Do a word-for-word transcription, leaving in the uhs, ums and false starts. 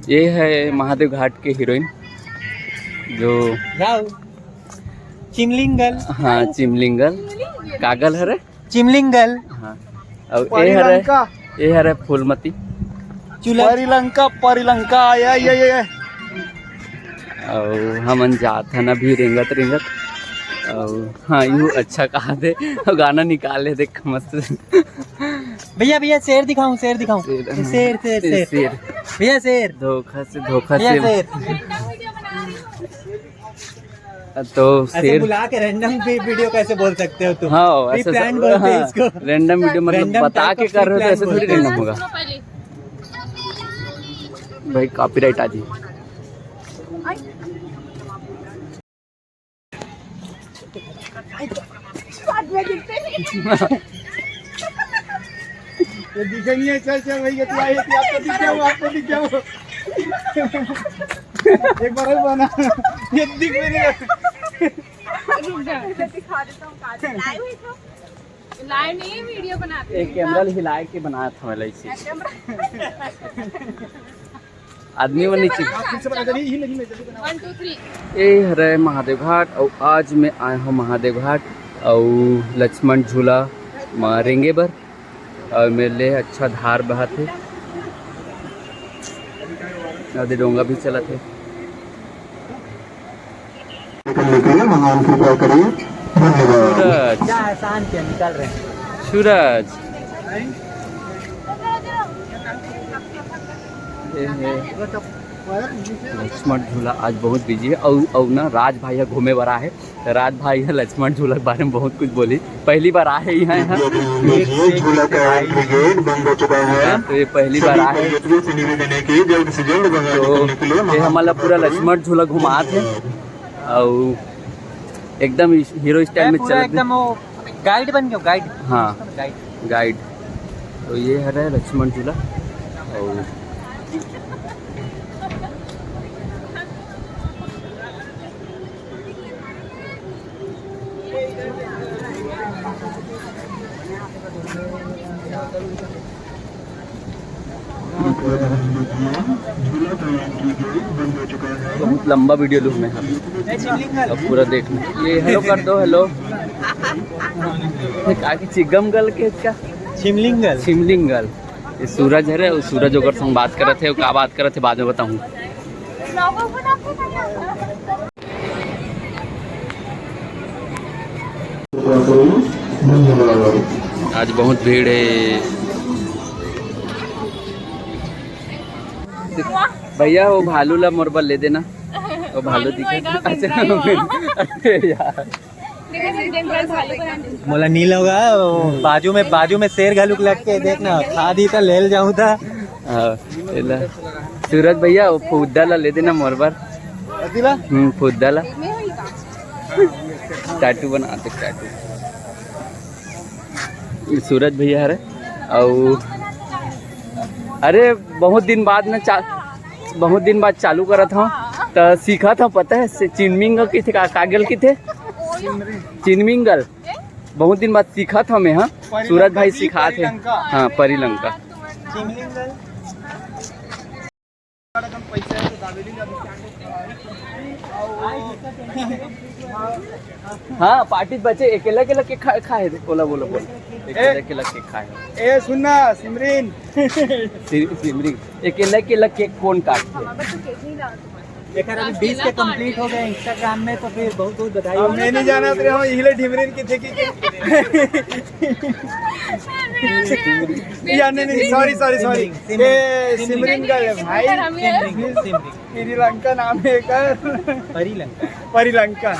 ये है महादेव घाट के हीरोइन, जो राव चिमलिंगल। हाँ, चिमलिंगल। कागल हरे। चिमलिंगल। हाँ। और ये हरे, परिलंका। ये हरे फूलमती। चुलक। परिलंका, परिलंका, ये, ये, ये। और हमन जात हन अभी रेंगत रेंगत। और हाँ, यू अच्छा कहा दे, गाना निकाले देख मस्त। भैया, भैया, शेर दिखाऊं, शेर दिखाऊं? शेर, शेर, शेर, शेर। शेर। भैया, शेर। धोखा से, धोखा भैया, से। शेर। तो ऐसे शेर बुला के रैंडम भी वीडियो कैसे बोल सकते हो तुम? हाँ, ऐसे प्लान बोलते हैं हाँ, इसको। रैंडम वीडियो मतलब रैंडम बता टाइप के ऑफ कर रहे हो तो प्लान ऐसे थोड़ी बोलते हैं। रैंडम होगा। भाई, कॉपीराइट आ जी। ये दिखे नहीं है, चल, चल भाई, ये तो आए, ये तो आपको दिख गया हो, आपको दिख गया हो। एक बार और बना, ये दिख भी नहीं रहा। रुक जा, मैं दिखा देता हूँ, कहाँ से लाइव है तो। लाइव नहीं है, वीडियो बनाते एक हैं। कैमरा हिलाए के बनाया था मैं, ऐसे। हाँ, कैमरा। आदमी मन नीचे। One two three. ए हरे महादेव घाट, और आज मैं आए हूँ महादेव घाट और लक्ष्मण झूला म रेंगे बर, और मेरे लिए अच्छा धार बहात है, नदी डोंगा भी चलत है। निकलने के लिए भगवान कृपा करिए। धन्यवाद। सूरज। क्या एहसान किया, निकल रहे हैं। सूरज। ये है लक्ष्मण झूला आज बहुत बिजी है। और, और ना राज भाई ह घूमे बर आहे, तो राज भाई ह लक्ष्मण झूला के बारे में बहुत कुछ बोली। पहली बार आहे यहाँ, यहाँ। ये झूला का एंट्री गेट बंद हो चुका है। हाँ, तो ये पहली बार आहे। तो ये हमला पूरा लक्ष्मण झूला घुमात है। अउ एकदम हीरो स्टाइल में पूरा चलत हे। एकदम वो गाइड बन गयो, गाइड। हाँ, गाइड। गाइड। तो ये हरे लक्ष्मण झूला। और बहुत लंबा वीडियो लूँ मैं, हाँ। अब पूरा देखना। ये हेलो कर दो, हेलो। ये का की चिगम गल के इसका? शिमलिंगल। शिमलिंगल। ये सूरज हरे, वो सूरज ओकर संग बात करत हे, वो का बात करत हे बाद में बताऊँ। आज बहुत भीड़ है। भैया, वो भालू ला मोर बर ले देना। वो भालू भालू दिखा। अच्छा, अरे यार। मोला नी लगा, वो बाजू में, बाजू में शेर घलुक लग के देखना, खा दी त लेल जाऊं था। हाँ, एला। सूरज भैया, वो फुद्दा ला ले देना मोर बर। कथी ला? हम्म, फुद्दा ला। टैटू बना दे, टैटू। ये सूरज भैया हरे। अउ अरे, बहुत दिन बाद न चा-, बहुत दिन बाद चालू करत हूँ, त सीखत हूँ, पता है, से चिनमिंग किथे का, कागल किथे? चिनमिंगल। बहुत दिन बाद सीखत हूँ मैं, हाँ। सूरज भाई सिखात हे। हाँ, परिलंका। हाँ, पार्टी बचे, अकेला अकेला केक खा, खाए रे, बोला, बोला, बोला। अकेला अकेला केक खाए। ए, सुन ना, सिमरिन। सि-, सिमरिन, अकेला अकेला केक कौन काटथे? एकर अभी बीस के कंप्लीट हो गए Instagram में, तो फिर बहुत बहुत बधाई हो। मैं नहीं जाना तेरे हम इहिले ढिमरिन की थे कि या नहीं, नहीं, सॉरी, सॉरी, सॉरी। सिमरिन, ये सिमरिन सिमरिन का है भाई। सिमरिन, सिमरिन। श्रीलंका नाम है एकर। परिलंका। परिलंका।